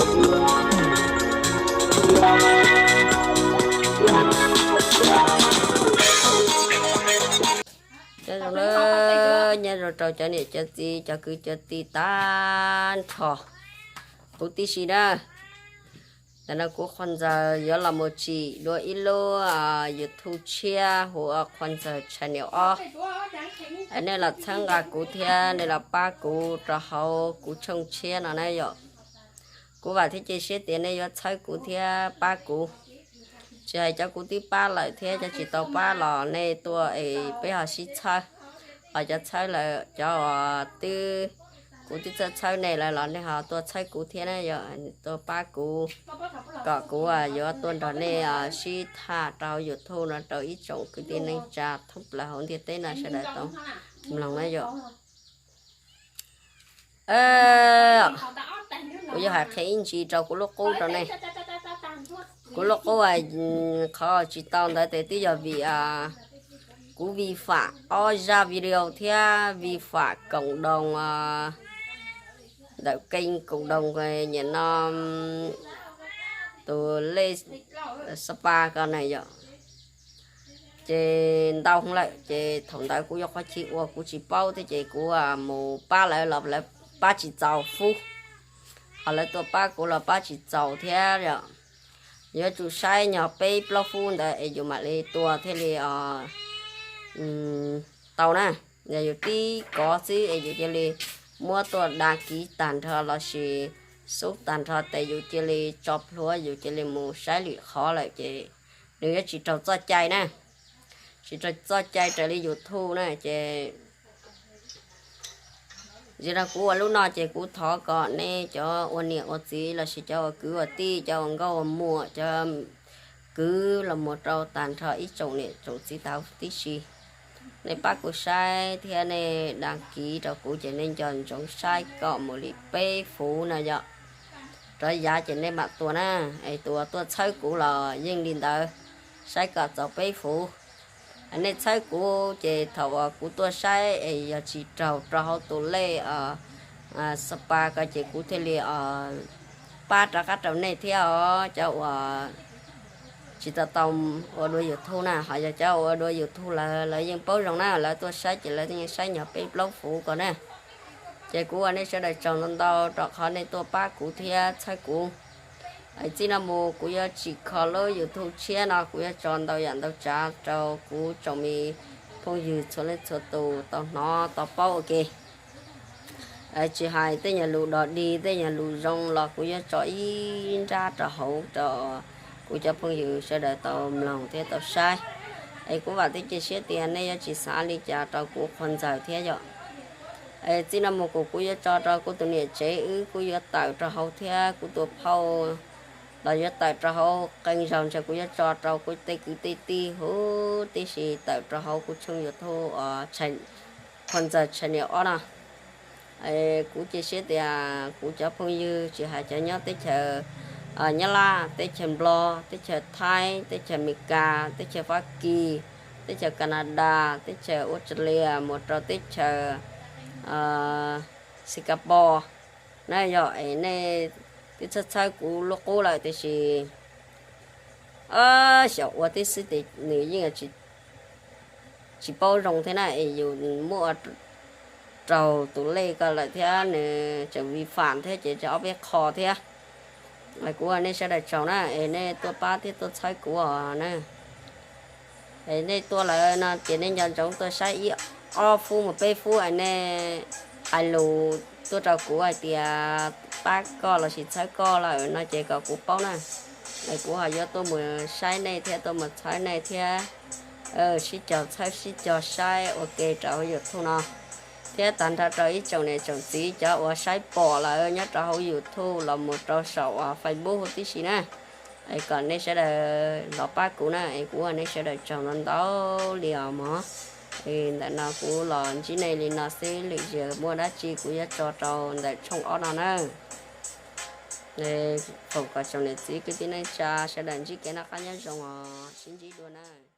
Nyob zoo, nyob zoo rau cov niam cov txiv cov kwv cov tij tag nrho huv tib si na. Ntawm no kuv Qhua Ntxawg yuav los mus tsim dua ib lub YouTube tshiab hu ua Qhua Ntxawg Channel ob. Nej los txhawb nqa kuv thiab nej los pab kuv rau hauv kuv tshooj tshiab no na yom. Kuv vam thiab cia siab tias nej yuav txhawb kuv thiab pab kuv. Tsis hais cov kuv twb pab lawm thiab cov tsis tau pab los nej tuaj es peb ho sib txhawb. Ho cov txhawb lawm, cov uas twb, kuv twb txhawb txhawb nej lawm los nej ho tuaj txhawb kuv thiab na yom, tuaj pab kuv kom kuv yuav tuaj nrog nej sib tham rau hauv YouTube no rau ib tsoom kwv tij neej tsa thoob plaws hauv ntiaj teb no sawv daws tau mloog na yom. Kuv yuav hais qhia ib ntsis rau kuv lub qub rau nej. Kuv lub qub, qhov tsis tau ntawd ces twb yog vim kuv vi phạm ob zaj video thiab vi phạm cộng đồng, ntawm kênh cộng đồng nyiam no tus lej Sapa ko na yom. Ces ntau lawm ces thaum ntawd kuv yuav qhov chaw ua kuv tsis paub thiab ces kuv mus pab lawv los lawv pab tsis txaus fub, ho lawv tuaj pab kuv los pab tsis txaus thiab yom. Yuav tsum saib nyog peb plaub fub ntawd es yus mam li tua thiaj li tau na. Yog yus tib kov xwb es yus cia li muab tuaj đăng ký tag nrho lossis sub tag nrho ces yus cia li tso plhuav yus cia li mus saib lwm qhov lawm ces nws yuav tsis raug txoj cai na, tsis raug txoj cai raws li YouTube na ces Ziag rau kuv ua lub no ces kuv thov kom nej cov ua niam ua txiv lossis cov ua kwv ua tij, cov ua nkauj ua muam, cov kwv los mus rau tag nrho ib tsoom niam tsoom txiv tau tib si, nej pab kuv saib thiab nej đăng ký rau kuv ces nej nco ntsoov saib kom mus li peb fuv no yom. Rov yav ces nej mam tua na, es tus uas tuaj txhawb kuv los yeej li ntawd, saib kom txaus peb fuv. Nej txhawb kuv ces thaum uas kuv tuaj saib es yog tsis raug rau hauv tus lej Sapa ko ces kuv thiaj li pab rov qab rau nej thiab os. Cov uas tsis tau tau ua dua YouTube na, ho yog cov ua dua YouTube lawm lawv yeej paub zoo na, lawv tuaj saib ces lawv yeej saib nyog peb plaub fuv ko na. Ces kuv ua nej sawv daws tsaug ntau ntau rau qhov nej tuaj pab kuv thiab txhawb kuv. Txij no mus kuv yuav tsis kho lub YouTube tshiab no, kuv yuav tso ntau yam ntau tsav rau kuv tsoom me phooj ywg txhua leej txhua tus tau hnov tau paub ua ke. Tsis hais tej nyuag lus dog dig tej nyuag lus zoo los kuv yuav tso ib nrab rau hauv rau kuv cov phooj ywg sawv daws tau mloog thiab tau saib. Es kuv vam thiab cia siab tias nej yuav tsis xav li cas rau kuv Qhua Ntxawg thiab yom. Txij no mus kuv, kuv yuav tso rau kuv tus niam tsev wb kuj yuav tawm rau hauv thiab kuv tus phauj los yuav tawm rau hauv, qee zaug ntshe kuv yuav tso rau kuv tej kwv tej tij huv tib si tawm rau hauv kuv tshooj YouTube Qhua Ntxawg Channel ob no. Kuv cia siab tias kuv cov phooj ywg tsis hais cov nyob teb chaws Nyab Laj, teb chaws Nplog, teb chaws Thaib, teb chaws Amelikas, teb chaws Fab Kis, teb chaws Kanadas, teb chaws Australia mus rau teb chaws Singapore na, yog es nej twb txhawb txhawb kuv lub qub lawm tiam sis xyov ua tib xwb ces nws yeej tsis paub zoo thiab na, es yus muab ua raug tus lej ko lawm thiab nws tseem vi phạm thiab ces tseem ob peb qho thiab. Kuv ua nej sawv daws tsaug na, es nej tuaj pab thiab tuaj txhawb kuv os na. Es nej tuaj lawm no ces nej nco ntsoov tuaj saib ib ob fub mus peb fub es nej hais lus tuaj rau kuv hais tias pab koj lossis txhawb koj lawm no ces kom kuv paub na. Es kuv ho yuav tuaj mus saib nej thiab tuaj mus txhawb nej thiab sib cog txhawb sib cog saib ua ke rau hauv YouTube no. Thiab tag nrho rau ib tsoom niam tsoom txiv cov uas saib pom lawm nyob rau hauv YouTube los mus rau saum uas Facebook huv tib si na, es kom nej sawv daws los pab kuv na, es kuv ua nej sawv daws tsaug ntau ntau li os mog. Ntawm no kuv los ntsib nej li no xwb, lwm zaus muaj dab tsi kuv yuav tso rau ntawm tshooj ob no na. Foom kom tsoom niam txiv kwv tij neej tsa sawv daws ntsib kev noj qab nyob zoo os, sib ntsib dua na.